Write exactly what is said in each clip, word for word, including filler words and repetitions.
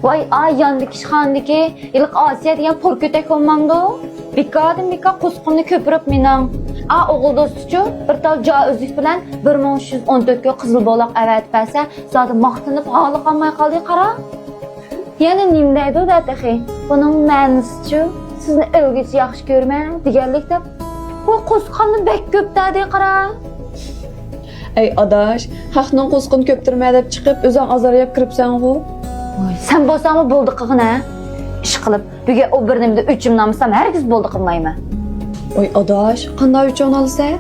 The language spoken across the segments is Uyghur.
ۋاي، ئا ياندىكى ئىشخانىدىكى ھېلىقى ئاسىيە دېگەن پور كۆتەك بولمامدۇ؟ بىكاردىن بىكار قوسۇقۇمنى كۆپۈرۈپ مېنىڭ. ئا ئوغۇل دوستىچۇ، بىر تال جائىزلىك بىلەن بىر مىڭ ئۈچ يۈز ئون تۆت كوي قىزىل بولاق ئەۋەتىپ بەرسە، زادى ماختىنىپ ھالى قالماي قالدى قارا. يەنە نېمە دەيدۇ دەتەخى؟ بۇنىڭ مەنىسىچۇ؟ سىزنى ئۆلگۈچە ياخشى كۆرىمەن دېگەنلىك دەپ. ۋاي، قوسۇقخانىدا بەك كۆپ دەدى قارا. ئەي ئاداش، خەقنىڭ قوسۇقىنى كۆپتۈرمە دەپ چىقىپ، ئۆزۈڭ ئازار يەپ كىرىپسەنغۇ. ۋاي، سەن بولساڭمۇ بولدى قىلغىنە. ئىشقىلىپ، بۈگۈن ئۇ بىر نېمىدە ئۆچۈمنى ئالمىسام، ھەرگىز بولدى قىلمايمەن. ۋاي ئاداش، قانداق ئۆچۈڭنى ئالىسەن؟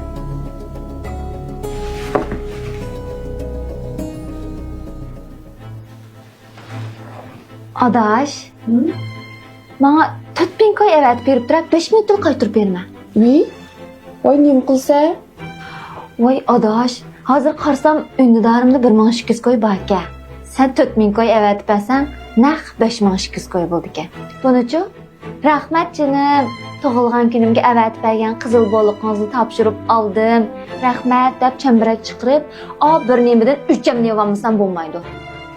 ئاداش، ماڭا تۆت مىڭ كوي ئەۋەتىپ بېرىپ تۇرە، بەش مىنۇتتىلا قايتۇرۇپ بېرىمەن. ۋىي؟ ۋاي، نېمە قىلسا؟ ۋاي ئاداش، ھازىر قارىسام ئۈندىدارىمدا بىر مىڭ ئىككى يۈز كوي باركەن. سەن تۆت مىڭ كوي ئەۋەتىپ بەرسەڭ، نەق بەش مىڭ ئىككى يۈز كوي بولىدىكەن. بۇنىچۇ؟ رەھمەت جېنىم، تۇغۇلغان كۈنۈمگە ئەۋەتىپ بەرگەن قىزىل بولىقىڭىزنى تاپشۇرۇپ ئالدىم. رەھمەت دەپ چەمبىرەك چىقىرىپ، ئا بىر نېمىدىن ئۆچەمنى ئېلىۋالمىسام بولمايدۇ.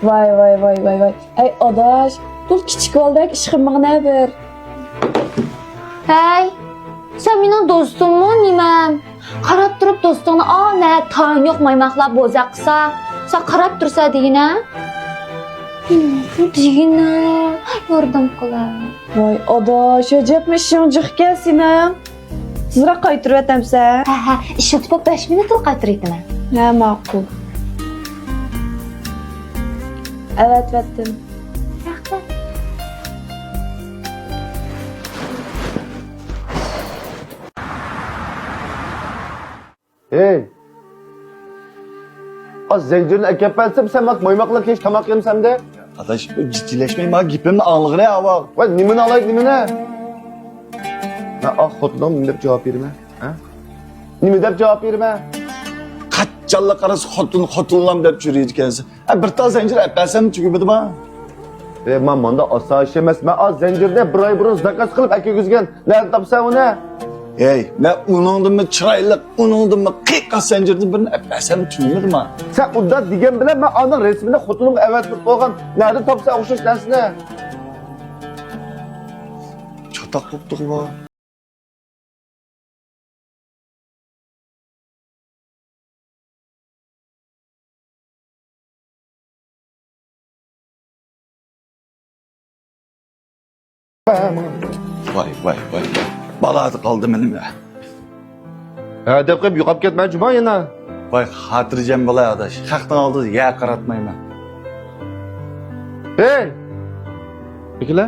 ۋاي، ۋاي، ۋاي، ۋاي، ۋاي. ئەي ئاداش، بۇ كىچىك بالىدەك ئىشقىلمىغىنە بىر. ھەي، سەن مېنىڭ دوستۇممۇ نېمە؟ قاراپ تۇرۇپ دوستۇڭنى ئا نە تايىنى يوق مايماقلار بوزەك قىلسا، سەن قاراپ تۇرسا دېگىنە. دېگىنە، ياردەم قىلە. ۋاي ئاداش، ئەجەبمۇ ئىشىڭ جىقكەن سېنىڭ. تېزراق قايتۇرۇۋەت ئەمسە. ھە، ھە، ئىشلىتىپ بەش مىنۇتلا قايتۇرۇۋېتىمەن. ھە، ماقۇل. ئەۋەتىۋەتتىم. رەھمەت. ھەي! ئا زەنجىرنى ئەكەپ بەرسەم، سەن ماق مايماقلار كەچ تاماق يەمسەمدە؟ ئاداش، جىددىيلەشمەي، ما گېپىمنى ئاڭلىغىنە ئاۋاق. ۋاي، نېمىنى ئالاي، نېمىنى؟ مەن ئا خوتۇنۇڭ نېمە دەپ جاۋاب بېرىمەن؟ ھە؟ نېمە دەپ جاۋاب بېرىمەن؟ قاچانلا قارىسا خوتۇن، خوتۇنلام دەپ يۈرىدىكەنسەن. ھە، بىر تال زەنجىر ئەپ بەرسەم تۈگىمىدىما؟ ئە، مانا مۇنداق ئاسان ئىش ئەمەس. مەن ئاز زەنجىرنى بىر ئاي بۇرۇن زاكاز قىلىپ ئەكىرگۈزگەن. نەدىن تاپسەن ئۇنى؟ ھەي، مەن ئۇنىڭدىنمۇ چىرايلىق، ئۇنىڭدىنمۇ قىيقاس زەنجىردىن بىرنى ئەپ بەرسەم تۈگىمىدىما؟ سەن ئۇنداق دېگەن بىلەن مەن ئانىڭ رەسىمىنى خوتۇنۇڭغا ئەۋەتىپ بولغان. نەدىن تاپسەن ئوخشاش نەرسىنى؟ چاتاق بوپتۇغۇ بۇ. ۋاي، ۋاي، ۋاي، ۋاي. بالا قالدىمۇ نېمە؟ ھە دەپ قويۇپ يوقاپ كەتمە جۇما يەنە. ۋاي، خاتىرجەم بولاي ئاداش. خەقنىڭ ئالدىدا يەر قاراتمايمەن. ھەي! بېكىلە.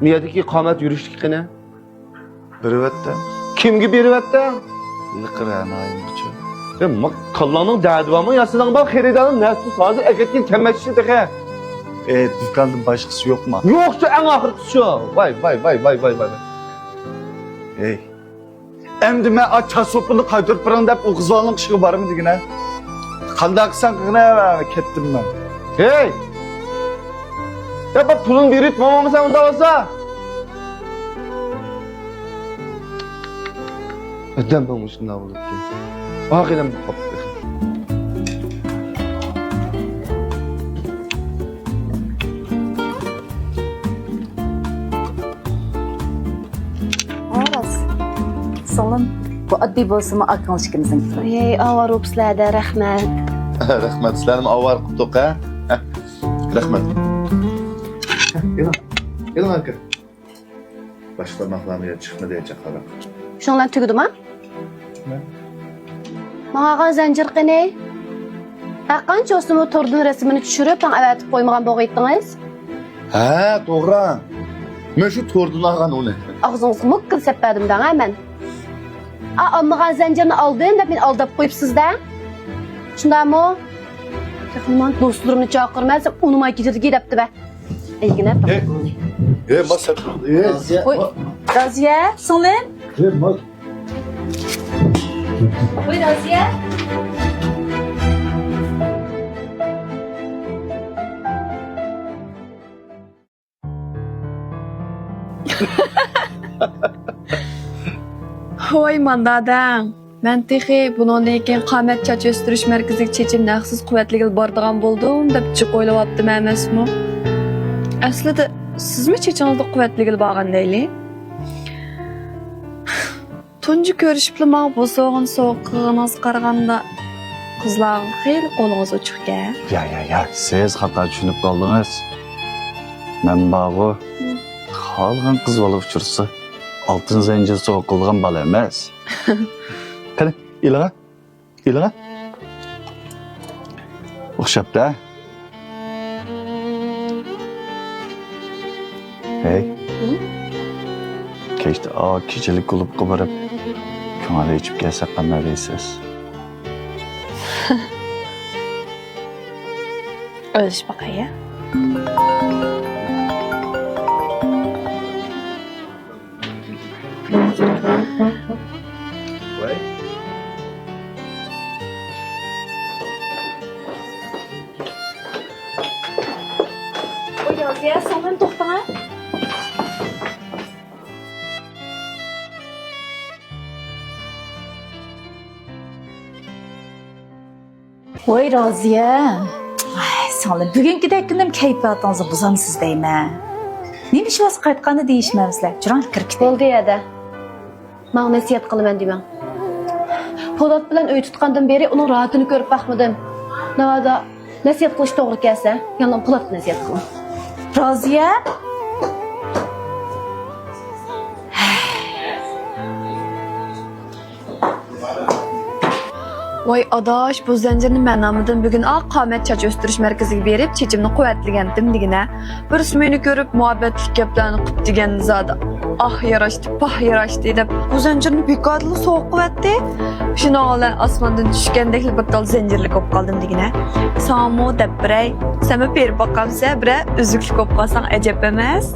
مۇ يەردىكى قامەت يۈرۈشلۈكى قېنى؟ بېرىۋەتتىڭ. كىمگە بېرىۋەتتىڭ؟ لىقىر ھەنايىمغىچۇ. يا، ما كاللاڭنىڭ دەردى بارمۇ؟ يا سېنىڭ بار خېرىدارىڭ نەرسە ھازىر ئەكەتكەن كەممەتچىسى تېخى. ئى، دۇكاندىن باشقىسى يوقما؟ يوقچۇ، ئەڭ ئاخىرقىسىچۇ. ۋاي، ۋاي، ۋاي، ۋاي، ۋاي، ۋاي. ئەي. ئەمدى مەن ئا چاسوپىنى قايتۇرۇپ بېرىڭ دەپ ئۇ قىزلارنىڭ ئىشىغا بارمىدىكىنە. قانداق قىلساڭ قىلغىنە، كەتتىم مەن. ھەي! يا بىر پۇلۇنى بېرىپ ماڭمامسەن ئۇنداق بولسا؟ ئادەم بولمۇشۇنداق بولۇپتۇ. ئاخىرىم قاپتۇ. ھە، راست. سىڭلىم، بۇ ئاددىي بولسىمۇ، ئاكىڭىز ئىككىمىزنىڭكى. ھەي، ئاۋارە بوپسىلەر-دە، رەھمەت. رەھمەت، سىلەرنىمۇ ئاۋارە قىپتۇق، ھە؟ رەھمەت. كېلىڭ، كېلىڭ، ئاكا. باشقا تاماقلارمۇ يا چىقمىدى، يا چاقىلىق. شۇنىڭ بىلەن تۈگىدىما؟ نە؟ ماڭا ئالغان زەنجىر قېنى؟ ھەرقانچە بولسىمۇ توردىن رەسىمىنى چۈشۈرۈپ، ماڭا ئەۋەتىپ قويمىغان بولغىيتتىڭىز. ھە، توغرا. مەن شۇ توردىن ئالغان ئۇنى. ئاغزىڭىزغا مۇككىلا سەپ بەردىم دەڭ، ھە، مەن. ئا، ئالمىغان زەنجىرنى ئالدىم دەپ مېنى ئالداپ قويۇپسىز-دە. شۇنداقمۇ؟ تېخى مانا دوستلىرىمنى چاقىرىمەن، سەن ئۇنىماي كېتىدىكى دەپتۇ بە. ئەيگىنە. ئە، ئە، ما سەت. ئە. ۋوي، رازىيە، سىڭلىم. ئە، ما. ۋوي، رازىيە. ۋاي، ماندادەڭ. مەن تېخى بۇنىڭدىن كېيىن قامەت چاچ ئۆستۈرۈش مەركىزىگە چېچىمنى ھەقسىز قۇۋۋەتلىگىلى بارىدىغان بولدۇم دەپ جىق ئويلاۋاتتىم ئەمەسمۇ؟ ئەسلىدە سىزمۇ چېچىڭىزنى قۇۋۋەتلىگىلى بارغان دەيلى. تۇنجى كۆرۈشۈپلا ماڭا بۇ سوۋغىنى سوۋغا قىلغىنىڭىزغا قارىغاندا، قىزلارغا خېلى قولىڭىز ئوچۇقكەن. يا، يا، يا، سىز خاتا چۈشىنىپ قالدىڭىز. مەن بارغۇ، خالىغان قىز بالا ئۇچرىسا، ئالتۇن زەنجىر سوۋغا قىلىدىغان بالا ئەمەس. قېنى، ئېلىڭە. ئېلىڭە. ئوخشاپتۇ. ھەي. ھە؟ كەچتە ئا كېچىلىك كۇلۇبقا بېرىپ، كۆڭۈل ئېچىپ كەلسەك قانداق دەيسىز؟ ئويلىشىپ باقاي، ھە؟ ۋاي. ۋاي، رازىيە، سىڭلىم، توختاڭە. ۋاي، رازىيە. ۋاي، سىڭلىم، بۈگۈنكىدەك كۈندە كەيپىياتىڭىزنى بۇزامسىز دەيمەن. نېمە ئىش بولسا قايتقاندا دېيىشمەمسىلەر. جۇراڭ كىرىپ كېتەي. بولدى، ھەدە. ماڭا نەسىھەت قىلىمەن دېمەڭ. پولات بىلەن ئۆي تۇتقاندىن بېرى ئۇنىڭ راھىتىنى كۆرۈپ باقمىدىم. ناۋادا نەسىھەت قىلىش توغرا كەلسە، يەنىلا پولاتقا نەسىھەت قىلىڭ. رازىيە! ۋاي ئاداش، بۇ زەنجىرنى مەن ئالمىدىم. بۈگۈن ئا قامەت چاچ ئۆستۈرۈش مەركىزىگە بېرىپ، چېچىمنى قۇۋۋەتلىگەنتىم دېگىنە. بىرسى مېنى كۆرۈپ، مۇھەببەتلىك گەپلەرنى قىپ دېگەن زادى. ئاھ ياراشتى، پاھ ياراشتى دەپ، بۇ زەنجىرنى بىكاردىلا سوۋغا قىلىۋەتتى. شۇنىڭ بىلەن ئاسماندىن چۈشكەندەكلا بىر تال زەنجىرلىك بولۇپ قالدىم دېگىنە. ساڭىمۇ دەپ بېرەي. سەنمۇ بېرىپ باقامسەن، بىرەر ئۈزۈكلۈك بولۇپ قالساڭ ئەجەب ئەمەس.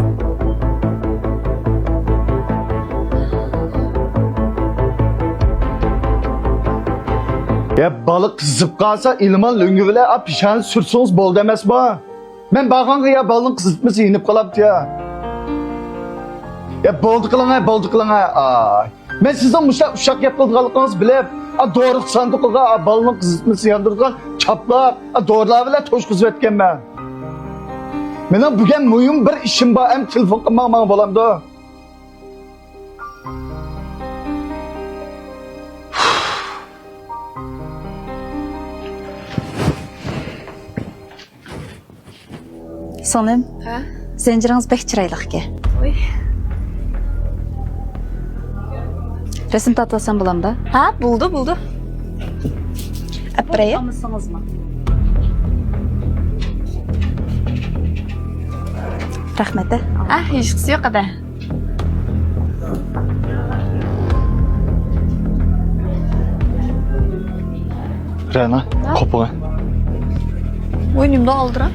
يا بالا قىزىپ قالسا، ئىلمان لۆڭگە بىلەن ئا پېشانە سۈرسىڭىز بولدى ئەمەسمۇ؟ مەن بارغانغا يا بالىنىڭ قىزىتمىسى يېنىپ قالاپتۇ يا. يا بولدى قىلىڭە، بولدى قىلىڭە. ئاي. مەن سىزنىڭ مۇشۇنداق ئۇششاق گەپ قىلىدىغانلىقىڭىزنى بىلىپ، ئا دورا ساندۇقىغا ئا بالىنىڭ قىزىتمىسى ياندۇرىدىغان چاپلار، ئا دورىلار بىلەن توشقۇزۇۋەتكەنمەن. مېنىڭ بۈگۈن مۇھىم بىر ئىشىم بار، ئەمدى تېلېفون قىلماڭ، ماڭا بولامدۇ؟ سىڭلىم، ھە؟ زەنجىرىڭىز بەك چىرايلىق ئىكەن. ۋاي. رەسىم تارتىۋالسام بولامدا؟ ھە، بولدى، بولدى. ئەپ بېرەي. ئالمىسىڭىزمۇ؟ رەھمەت، ھە؟ ھە، ھېچقىسى يوق ئەدە. رەنا، ھە؟ قوپۇڭە. ۋوي، نېمىدە ئالدىرا؟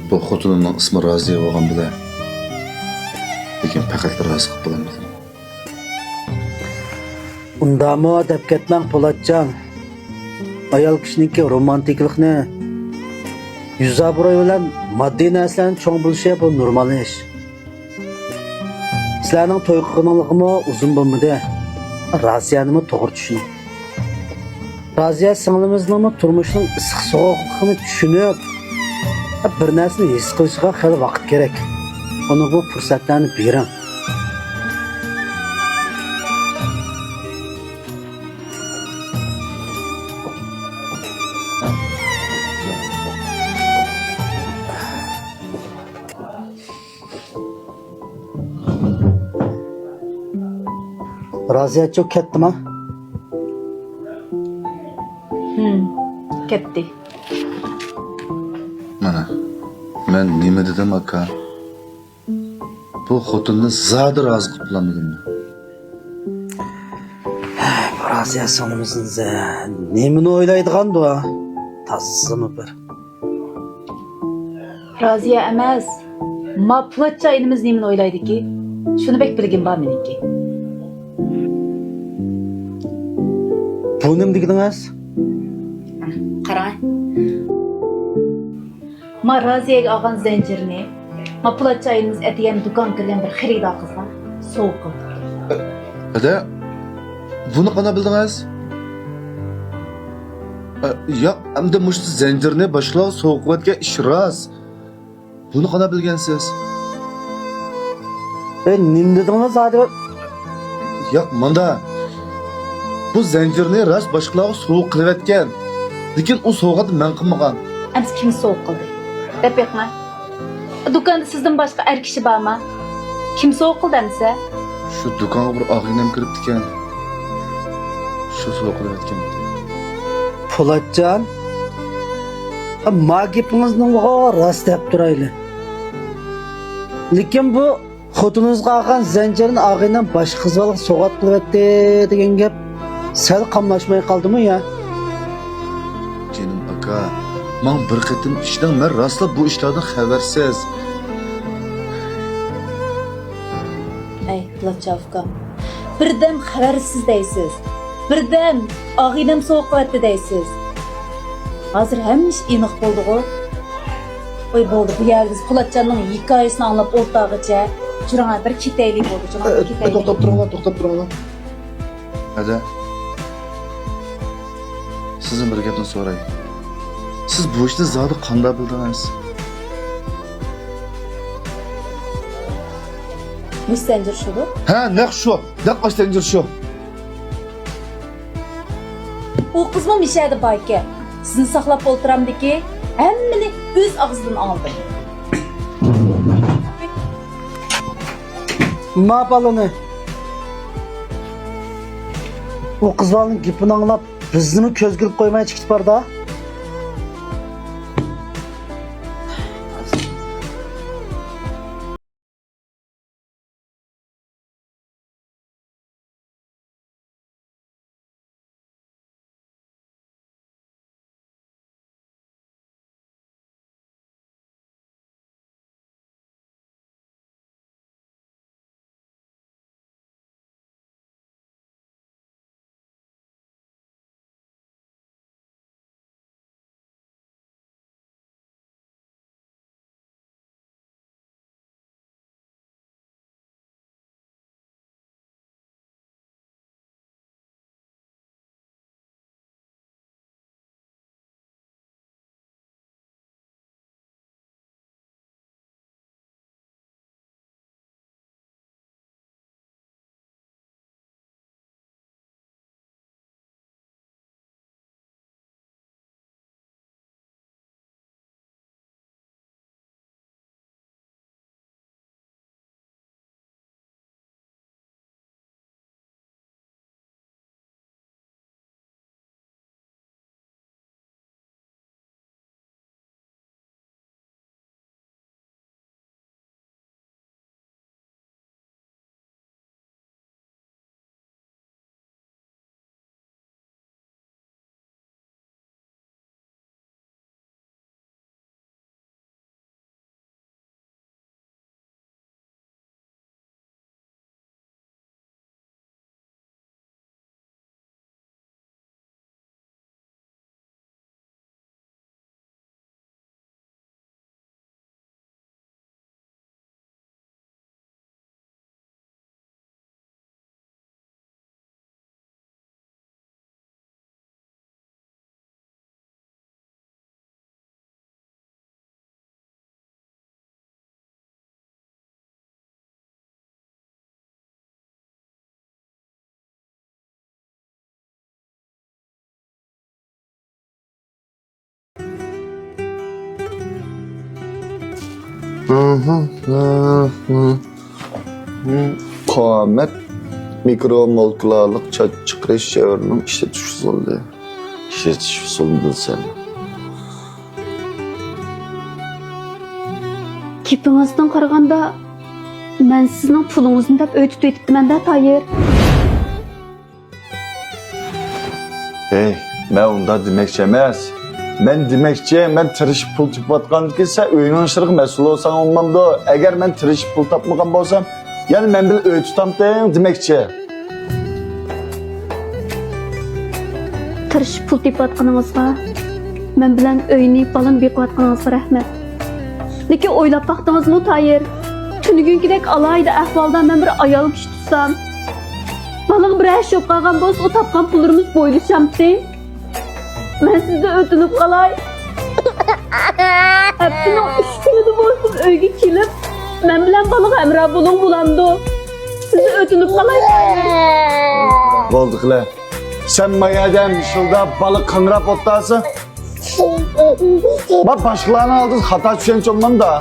بۇ خوتۇنۇمنىڭ ئىسمى رازىيە بولغان بىلەن، لېكىن پەقەتلا رازى قىلىپ بولالمىدىم. ئۇنداقمۇ دەپ كەتمەڭ، پولاتجان. ئايال كىشىنىڭكى رومانتىكىلىقنى، يۈز ئابرۇي بىلەن ماددىي نەرسىلەرنى چوڭ بىلىشى بۇ نورمال ئىش. سىلەرنىڭ توي قىلغىنىڭلارغىمۇ ئۇزۇن بولمىدى. رازىيەنىمۇ توغرا چۈشىنىڭ. رازىيە سىڭلىمىزنىڭمۇ تۇرمۇشنىڭ ئىسسىق سوغۇقلۇقىنى چۈشىنىپ، بىر نەرسىنى ھېس قىلىشىغا خېلى ۋاقىت كېرەك. ئۇنىڭغا پۇرسەتلەرنى بېرىڭ. رازىيەچۇ كەتتىما؟ ھىم، كەتتى. مانا، مەن نېمە دېدىم، ئاكا؟ بۇ خوتۇننى زادى رازى قىلىپ بولالمىدىم. بۇ رازىيە سىڭلىمىزنى نېمىنى ئويلايدىغاندۇ؟ تازىمۇ بىر. رازىيە ئەمەس، ما پولاتچان ئىنىمىز نېمىنى ئويلايدىكى؟ شۇنى بەك بىلگۈم بار مېنىڭكى. بۇ نېمە دېگىنىڭىز؟ قاراڭ. ما رازىيەگە ئالغان زەنجىرنى ما پولاتچى ئايىمىز ئەتىگەن دۇكانغا كىرگەن بىر خېرىدار قىزغا سوۋغا قىلدى. ھەدە، بۇنى قانداق بىلدىڭىز؟ ئە، ياق، ئەمدى مۇشۇ زەنجىرنى باشقىلارغا سوۋغا قىلىۋەتكەن ئىش راست. بۇنى قانداق بىلگەنسىز؟ ئەي، نېمە دېدىڭىز ھازىر؟ ياق، ماندا. بۇ زەنجىرنى راست باشقىلارغا سوۋغا قىلىۋەتكەن. لېكىن ئۇ سوۋغاتنى مەن قىلمىغان. ئەمسە كىم سوۋغا قىلدى؟ دەپ بېقىڭە. دۇكاندا سىزدىن باشقا ئەر كىشى بارما؟ كىم سوۋغا قىلدى ئەمسە؟ شۇ دۇكانغا بىر ئاغىنەم كىرىپتىكەن. شۇ سوۋغا قىلىۋەتكەن. پولاتجان، ما گېپىڭىزنى راست دەپ تۇرايلى. لېكىن بۇ خوتۇنىڭىزغا ئالغان زەنجىرنى ئاغىنەم باشقا قىز بالىغا سوۋغات قىلىۋەتتى دېگەن گەپ سەل قاملاشماي قالدىمۇ يا؟ جېنىم ئاكا، ماڭا بىر قېتىم ئىشىنىڭ، مەن راستلا بۇ ئىشلاردىن خەۋەرسىز. ئەي، پولاتجان ئۇكام، بىردەم خەۋەرسىز دەيسىز، بىردەم ئاغىنەم سوۋغا قىلىۋەتتى دەيسىز. ھازىر ھەممە ئىش ئېنىق بولدىغۇ؟ ۋاي بولدى، بۇ يەردە بىز پولاتجاننىڭ ھېكايىسىنى ئاڭلاپ ئولتۇرغىچە، جۈرۈڭە بىر كېتەيلى بولدى، جۈرۈڭە بىر كېتەيلى. توختاپ تۇرۇڭلار، توختاپ تۇرۇڭلار. ھەدە، سىزدىن بىر گەپنى سوراي. سىز بۇ ئىشنى زادى قانداق بىلدىڭىز؟ مۇشۇ زەنجىر شۇدۇ؟ ھە، نەق شۇ. نەق ئاشۇ زەنجىر شۇ. ئۇ قىزمۇ مىشەدە باركەن. سىزنى ساقلاپ ئولتۇرامدىكى ھەممىنى ئۆز ئاغزىدىن ئاڭلىدىم. ما بالىنى. ئۇ قىز بالىنىڭ گېپىنى ئاڭلاپ، بىزنىمۇ كۆزگە ئىلىپ قويماي چىقىپ باردا. قامەت مىكرو مولېكۇلالىق چاچ چىقىرىش جەۋھىرىنىڭ ئىشلىتىش ئۇسۇلى. ئىشلىتىش ئۇسۇلىنى بىلسەم. گېپىڭىزدىن قارىغاندا، مەن سىزنىڭ پۇلىڭىزنى دەپ ئۆي تۇتۇۋېتىپتىمەن-دە، تايىر. ھەي، مەن ئۇنداق دېمەكچى ئەمەس. مەن دېمەكچى، مەن تىرىشىپ پۇل تېپىۋاتقاندىكىن سەن ئۆينىڭ ئىشلىرىغا مەسئۇل بولساڭ بولمامدۇ؟ ئەگەر مەن تىرىشىپ پۇل تاپمىغان بولسام، يەنە مەن بىلەن ئۆي تۇتامتىڭ دېمەكچى. تىرىشىپ پۇل تېپىۋاتقىنىڭىزغا، مەن بىلەن ئۆينى، بالىنى بېقىۋاتقىنىڭىزغا رەھمەت. لېكىن ئويلاپ باقتىڭىزمۇ، تايىر؟ تۈنۈگۈنكىدەك ئالاھىدە ئەھۋالدا مەن بىر ئايال كىشى تۇتسام، بالىغا بىرەر ئىش بولۇپ قالغان بولسا، ئۇ تاپقان پۇللىرىمىز بويلىشامتى؟ مەن سىزدىن ئۆتۈنۈپ قالاي. ھەپتىنىڭ ئۈچ كۈنىدە بولسۇن ئۆيگە كېلىپ، مەن بىلەن بالىغا ھەمراھ بولۇڭ، بولامدۇ؟ سىزدىن ئۆتۈنۈپ قالاي. بولدى قىلە. سەن مايادەم شۇلدا بالا قاڭراپ ئولتۇرسا، ما باشقىلارنىڭ ئالدىدا خاتا چۈشەنچە بولمامدا.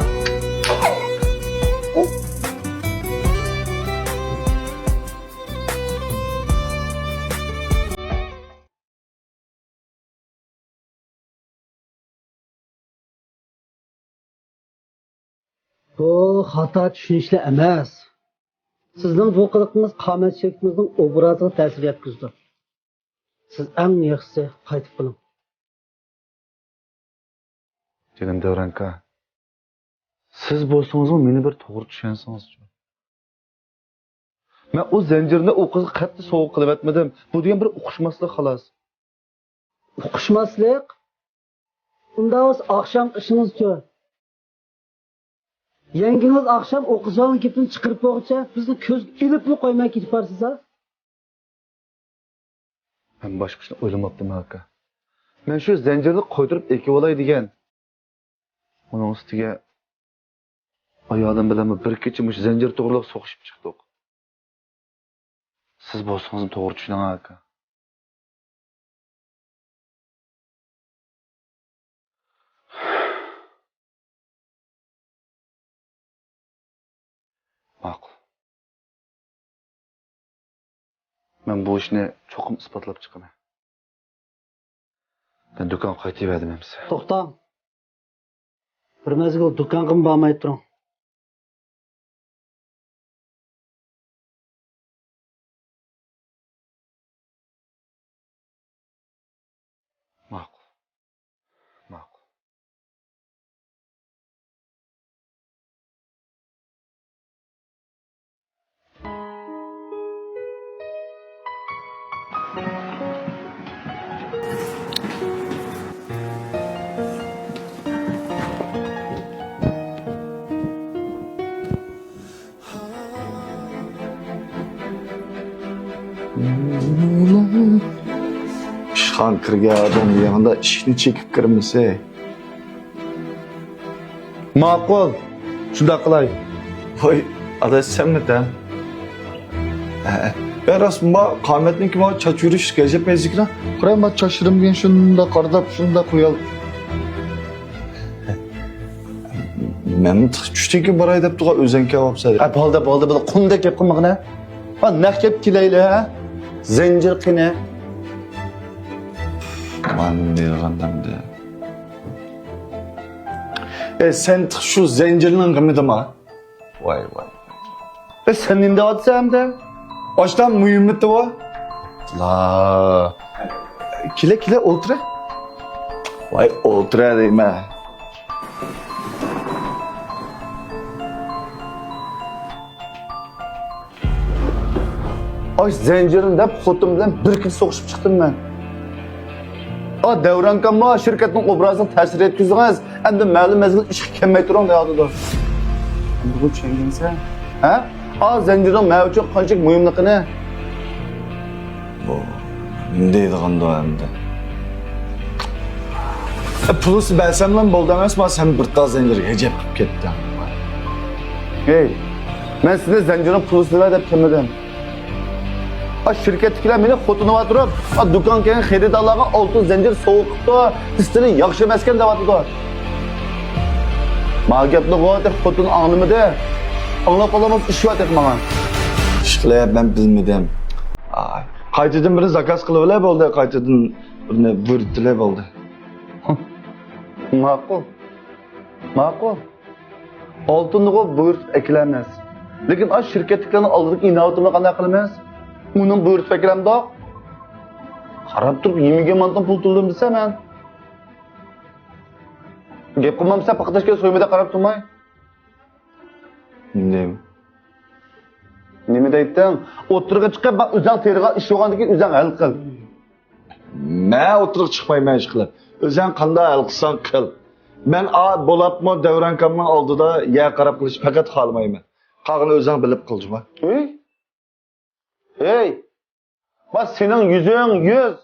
بۇ خاتا چۈشىنىشلەر ئەمەس. سىزنىڭ بۇ قىلىقىڭىز قامەت شېرىكىمىزنىڭ ئوبرازىغا تەسىر يەتكۈزىدۇ. سىز ئەڭ ياخشىسى قايتىپ قېلىڭ. جېنىم دەۋرانكا، سىز بولسىڭىزمۇ مېنى بىر توغرا چۈشەنسىڭىزچۇ؟ مەن ئۇ زەنجىرنى ئۇ قىزغا قەتئىي سوۋغا قىلىۋەتمىدىم. بۇ دېگەن بىر ئۇقۇشماسلىق، خالاس. ئۇقۇشماسلىق؟ ئۇنداق بولسا ئاخشامقى ئىشىڭىزچۇ؟ يەڭگىڭىز ئاخشام ئۇ قىزنىڭ گېپىنى چىقىرىپ بولغۇچە بىزنى كۆزگە ئىلىپمۇ قويماي كېتىپ بارسىز ھە؟ مەن باشقا ئىشنى ئويلىماپتىمەن، ئاكا. مەن شۇ زەنجىرنى قويدۇرۇپ ئېكىۋالاي دېگەن. ئۇنىڭ ئۈستىگە ئايالىم بىلەنمۇ بىر كېچە مۇشۇ زەنجىر توغرىلىق سوقۇشۇپ چىقتۇق. سىز بولسىڭىزمۇ توغرا چۈشىنىڭ، ئاكا. ماقۇل. مەن بۇ ئىشنى چوقۇم ئىسپاتلاپ چىقىمەن. مەن دۇكانغا قايتىۋەردىم ئەمىسە. توختاڭ. بىر مەزگىل دۇكانغىمۇ بارماي تۇرۇڭ. ماقۇل. ماقۇل. ئىشخانا كىرگەن ئادەم يېڭىدا ئىشىكنى چېكىپ كىرمىسە. ماقۇل، شۇنداق قىلاي. ۋاي، ئاداش، سەنمىتەن؟ ھە. يا راست، ما قامەتنىڭكى ما چاچ يۈرۈش گەجەپ مەززىكىنا. قارا، ما چاچلىرىم بۈگۈن شۇنداق قارىداپ، شۇنداق قويال. مەن چۈشتىن كېيىن باراي دەپتىغۇ، ئۆزەڭ كەۋاپسەن. ھە، بولدى، بولدى، بولدى. قۇمدەك گەپ قىلمىغىنە. ھە، نەق گەپ كېلەيلى، ھە؟ زەنجىر قېنى؟ مانا دېگەندەمدە. ئە، سەن تېخى شۇ زەنجىرنىڭ غېمىدىما؟ ۋاي، ۋاي. ئە، سەن نېمە دەۋاتىسەن ئەمدى؟ ئاشتا مۇھىممىتى بۇ. لا. كېلە، كېلە، ئولتۇرە. ۋاي، ئولتۇرە دەيمەن. ئاش زەنجىرىنى دەپ خوتۇن بىلەن بىر كېچە سوقۇشۇپ چىقتىم مەن. ئا، دەۋرانكاممۇ شىركەتنىڭ ئوبرازىغا تەسىر يەتكۈزدىڭىز، ئەمدى مەلۇم مەزگىل ئىشقا كەلمەي تۇرۇڭ دەۋاتىدۇ. ئەمدى بۇ چۈشەنگەنسەن؟ ھە؟ ئا، زەنجىرىڭ مەن ئۈچۈن قانچىلىك مۇھىملىقىنى. بۇ نېمە دەيدىغاندۇ ئەمدى؟ ئە، پۇلىسى بەرسەملا بولدى ئەمەسما، سەن بىر تال زەنجىرگە ھەجەپ قىلىپ كەتتىڭ. ھەي، مەن سىزنى زەنجىرنىڭ پۇلىسىنى بەر دەپ كەلمىدىم. ئا، شىركەتتىكىلەر مېنى خوتۇنۇۋاتۇرۇپ، ئا، دۇكانغا كەلگەن خېرىدارلارغا ئالتۇن زەنجىر سوۋغا قىپتۇ، ئىستىلى ياخشى ئەمەسكەن دەۋاتىدۇ. ما گەپنىغۇ تېخى خوتۇن ئاڭلىمىدى. ئاڭلاپ قالالماس ئىش بار تېخى ماڭا. ئىشقىلىپ مەن بىلمىدىم. ئاي، قايتىدىن بىرنى زاكاز قىلىۋېلە بولدى، قايتىدىن بىرنى بۇيرۇتۇۋېلە بولدى. ماقۇل. ماقۇل. ئالتۇننىغۇ بۇيرۇتۇپ ئەكېلەلمەس. لېكىن ئاشۇ شىركەتتىكىلەرنىڭ ئالدىدىكى ئىناۋىتىمنى قانداق قىلىمىز؟ ئۇنىڭ بۇيرۇتۇپ ئەكېلەمدۇق؟ قاراپ تۇرۇپ يېمىگەن مانتىنىڭ پۇلى تۆلىدىم دېسە مەن. گەپ قىلمامسەن، پاختاشكە سويمىدە قاراپ تۇرماي. نېمە؟ نېمە دەيتتىڭ؟ ئوتتۇرىغا چىقىپ، ئۆزەڭ تېرىغان ئىش بولغاندىكىن ئۆزەڭ ھەل قىل. مەن ئوتتۇرىغا چىقمايمەن ئىشقىلىپ. ئۆزەڭ قانداق ھەل قىلساڭ قىل. مەن ئا بولۇپمۇ دەۋرانكامنىڭ ئالدىدا يەر قاراپ قېلىشنى پەقەت خالىمايمەن. قالغىنىنى ئۆزۈڭ بىلىپ قىلجىغۇ. ھەي! ھەي! ما سېنىڭ يۈزۈڭ يۈز،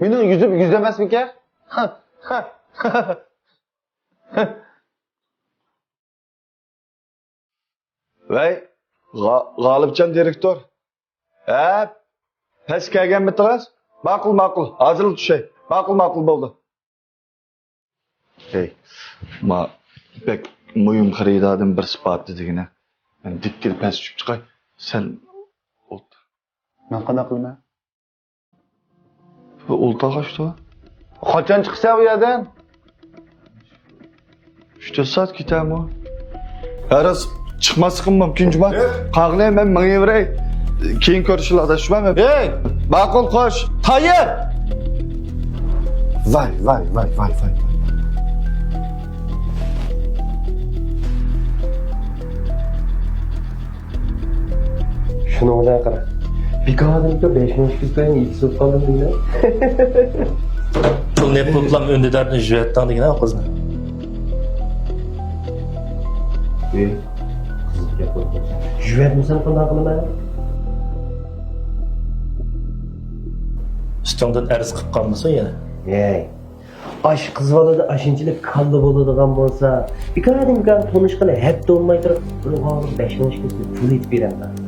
مېنىڭ يۈزۈم يۈز ئەمەسمىكەن؟ ۋەي، غا-، غالىبجان دىرېكتور. ھە؟ پەس كەلگەنمىتىڭىز؟ ماقۇل، ماقۇل. ھازىرلا چۈشەي. ماقۇل، ماقۇل، بولدى. ھەي، ما بەك مۇھىم خېرىداردىن بىرسى بارتى دېگىنە. مەن دىككىدە پەس چۈشۈپ چىقاي. سەن ئولتۇر. مەن قانداق قىلىمەن؟ بۇ ئولتۇرغاچتۇ. قاچان چىقىسەن بۇ يەردىن؟ ئۈچ تۆت سائەت كېتەرمۇ؟ ھەرىز چىقماسلىقىم مۇمكىن جۇما. قالغىنى مەن مېڭىۋېرەي. كېيىن كۆرۈشىلى ئاداش جۇما. ھەي! ماقۇل، خوش. تايىر! ۋاي، ۋاي، ۋاي، ۋاي، ۋاي. شۇنىڭغا قارا. بىكاردىنكى بەش مىڭ ئىككى يۈز كوينى ئىگىسى بولۇپ قالدىم دېگىنە. پۇلنى پۇتلام ئۈندىدارنى يۈزۈۋەتتىڭ دېگىنە ئۇ قىزنى. ئى، قىزىق گەپ بولۇپ قالسا. يۈزۈۋەتمىسەم قانداق قىلىمەن؟ ئۈستۈڭدىن ئەرز قىلىپ قالمىسۇن يەنە. ھەي. ئاش قىز بالىدا ئاشۇنچىلىك كاللا بولىدىغان بولسا، بىكاردىن بىكار تونۇشقىلى ھەپتە بولماي تۇرۇپ، بىر ئوغۇلغا بەش مىڭ ئىككى يۈز پۇل ئېتىپ بېرەمدۇ؟